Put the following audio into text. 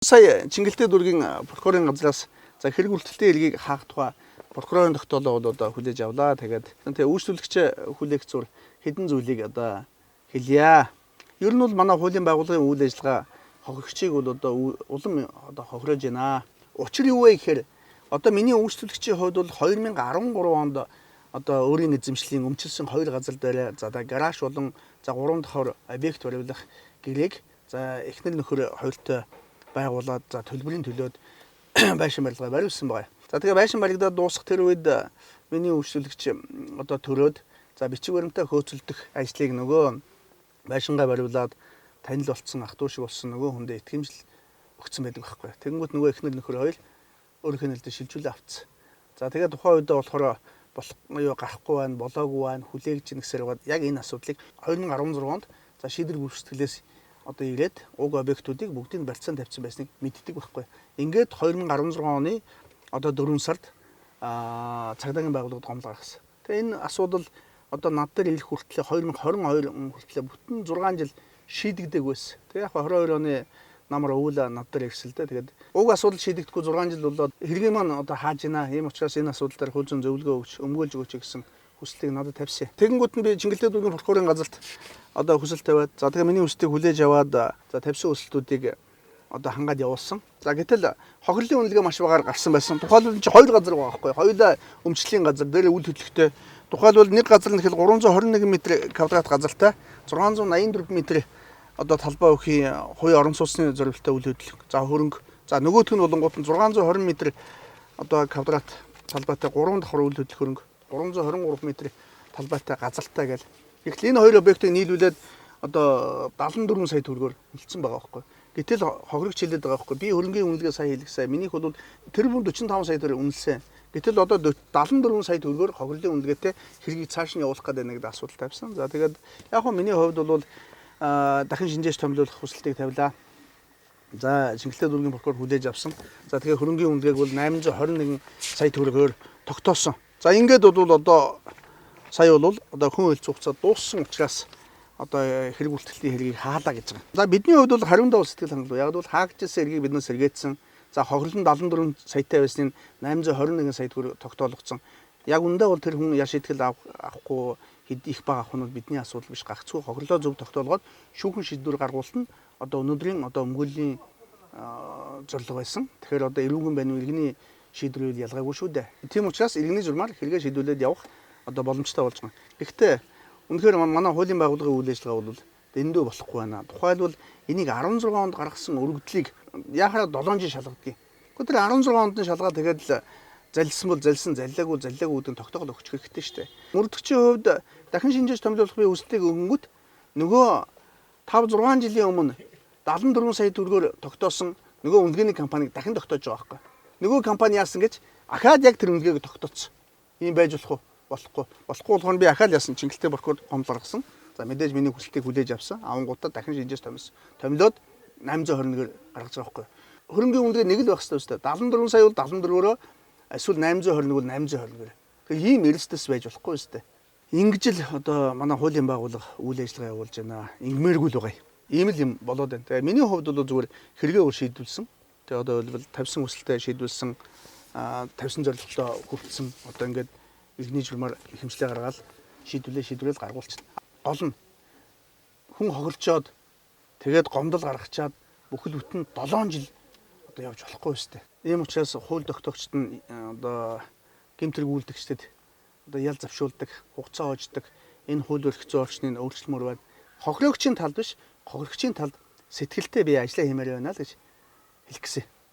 Сая Чингэлтэй дүүргийн прокурорын газраас за хэрэг үлдэлтийн эргийг хаах тухай прокурорын тогтоолоо бол одоо хүлээж авлаа. Тэгээд тэгээ үйлчлүүлэгч хүлээх зур хэдэн зүйлийг одоо хэлье. Ер нь бол манай хуулийн байгууллагын үйл ажиллагаа хохирогчийг бол одоо улам одоо хохироож байна. Учир юу вэ гэхээр одоо миний үйлчлүүлэгчийн хувьд бол 2013 онд одоо өөрийн эзэмшлийн өмчилсөн хоёр газар дээр за гараж болон за 3 давхар объект бариулах гэрээг за эхнэр нөхөр хоёртой байгуулад за төлбөрийн төлөөд байшин барилгаа бариулсан байгаа. За тэгээ байшин баригдаад дуусах тэр үед миний үйлчлүүлэгч одоо төрөөд за бичиг баримтаа хөөцөлдөх ажлыг нөгөө байшингаа бариулаад танил болцсон ах トゥ шиг болсон нөгөө хүндээ итгэмжил өгсөн байдаг байхгүй. Тэгэнгүүт нөгөө эхнэр нөхөр хоёр өөрийнх нь нэлээд шилжүүлээ авцсан. За тэгээ тухайн үедээ болохоор болох юу гарахгүй байна, болоогүй байна, хүлээгж нэгсээр байгаад яг энэ асуудлыг 2016 онд за шийдвэр гүйцэтгэлээс одоо ирээд уг объектуудыг бүгдийг барьцаан тавьсан байсныг мэддэг байхгүй. Ингээд 2016 оны одоо 4 сард цагдаагийн байгууллагад гомдол гаргасан. Тэгээ энэ асуудал одоо над дээр ирэх хүртлээр 2022 хүртлээр бүтэн 6 жил шийдэгдэг байсан. Тэгээ яг 22 оны намар өвөл над дээр ирсэн л дээ. Тэгээд уг асуудал шийдэгдэхгүй 6 жил болоод хэргийн маань одоо хааж байна. Ийм учраас энэ асуудал дээр хууль зүйн зөвлөгөө өгч, өмгөөлж өгөөч гэсэн хүсэлтийг надад тавьсан. Тэгэнгүүт нь би Чингэлтэй дүүргийн прокурорын газарт одоо хүсэлт тавиад за тэгээ миний хүсэлтийг хүлээж аваад за тавьсан хүсэлтүүдийг одоо хангаад явуулсан. За гэтэл хохирлын үнэлгээ маш багаар гарсан байсан. Тухайлбал энэ чинь хоёр газар байгаа байхгүй. Хоёулаа өмчлөлийн газар дээр үл хөдлөхтэй. Тухайлбал нэг газар нь тэгэхээр 321 м квадрат газартай 684 м одоо талбай өхийн хувийн орон сууцны зорилттой үл хөдлөх. За хөрөнгө. За нөгөөх нь болонгууд нь 620 м одоо квадрат талбайтай 3 давхар үл хөдлөх хөрөнгө. 323 м талбайтай газартай гэл. Гэтэл энэ хоёр объектыг нийлүүлээд одоо 74 сая төгрөгөөр хөлдсөн байгаа байхгүй. Гэтэл хохирогч хэлээд байгаа байхгүй. Би хөрөнгийн үнэлгээ сая хийлгэсэн. Сая. Минийх бол тэр бүн 45 сая төгрөг үнэлсэн. Гэтэл одоо 74 сая төгрөгөөр хохирлын үнэлгээтэй хэргийг цааш нь явуулах гэдэг нэг асуудал тавьсан. За тэгээд яг хөө миний хувьд бол дахин шинжээч томилуулах хүсэлтийг тавилаа. За Шингэлтэй дүүргийн прокурор хүлээж авсан. За тэгэхээр хөрөнгийн үнэлгээг бол 821 сая төгрөгөөр тогтоосон. За ингээд бол одоо сая бол одоо хүн хөлц хугацаа дууссан учраас одоо хэрэг үлдэхлийн хэргийг хаалаа гэж байгаа. За бидний хувьд бол хариундаа бол сэтгэл хангалуун. Яг бол хаагдчихсан хэргийг бид нар сэргээдсэн. За хохирлон 74 саятай байсны 821 сая төгрөг тогтоологдсон. Яг үндэ бол тэр хүн ял шийтгэл авахгүй хэд их бага авах нь бол бидний асуудал биш. Гагцхүү хохирлоо зөв тогтоолгоод шүүхэн шийдвэр гаргуулт нь одоо өнөөдрийн одоо өмгөөллийн зорилго байсан. Тэгэхээр одоо эрүүгэн байна уу иргэний шийдвэрүүд ялгаагүй шүү дээ. Тийм учраас иргэний журмаар хэрэгээ шийдвүлээд явах одоо боломжтой болж байгаа. Гэхдээ үнэхээр манай хуулийн байгууллагын үйл ажиллагаа бол дэндүү болохгүй байна. Тухайлбал энийг 16 онд гаргасан өргөдлийг яхаа 7 жил шалгадгийг. Гэхдээ тэр 16 онд нь шалгаад тэгээд л залилсан бол залилсан, залилаагүй залилаагүй гэдэг нь тогтоогол өгчих хэрэгтэй шүү дээ. Мөрдөгчийн хувьд дахин шинжээж томилуулах би хүсэлтийг өгөнгөт нөгөө 5 6 жилийн өмнө 74 сая төгрөгөөр тогтоосон нөгөө үнэлгээний компаниг дахин тогтоож байгаа байхгүй. Нөгөө компани яасан гэж ахаад яг тэр үнэлгээг тогтооцсон. Ийм байж болох уу? Болохгүй. Болохгүй болохоор би ахаал яасан Чингэлтэй прокурор гомдол гаргасан. За мэдээж миний хүсэлтийг хүлээж авсан. Авангуудаа дахин шинжээс томилсон. Томилоод 821-ээр гаргаж байгаа байхгүй. Хөрөнгийн үнэлгээ нэг л байх хэрэгтэй шүү дээ. 74 сая бол 74-өөрөө эсвэл 821 бол 821-ээр. Тэгэхээр ийм эрсдэс байж болохгүй шүү дээ. Ингэж л одоо манай хуулийн байгууллага үйл ажиллагаа явуулж байна. Ингэмээргүй л байгаа юм. Ийм л юм болоод байна. Тэгээ миний хувьд бол зүгээр хэрэгээ өөр шийдвүлсэн. Тэгээ одоо бол тавьсан хүсэлтээ шийдвүлсэн, тавьсан зорилготоо хүртсэн. Одоо ингээд иргэний журмаар хэмжлээ гаргаад шийдвүлээ шийдвэрэл гаргуулчихна. Гол нь хүн хохирчоод тэгээд гомдол гаргачаад бүхэл бүтэн 7 жил одоо явж болохгүй өстэй. Ийм учраас хууль тогтоогчд нь одоо гэмт хэрэг үйлдэгчдэд одоо ял завшуулдаг, хугацаа хождог энэ хууль эрх зүйн орчныг өөрчлөмөр байна. Хохирогчийн талд биш, хохирогчийн талд сэтгэлтэй би ажиллаа хиймээр байна л гэж хэлэх гэсэн.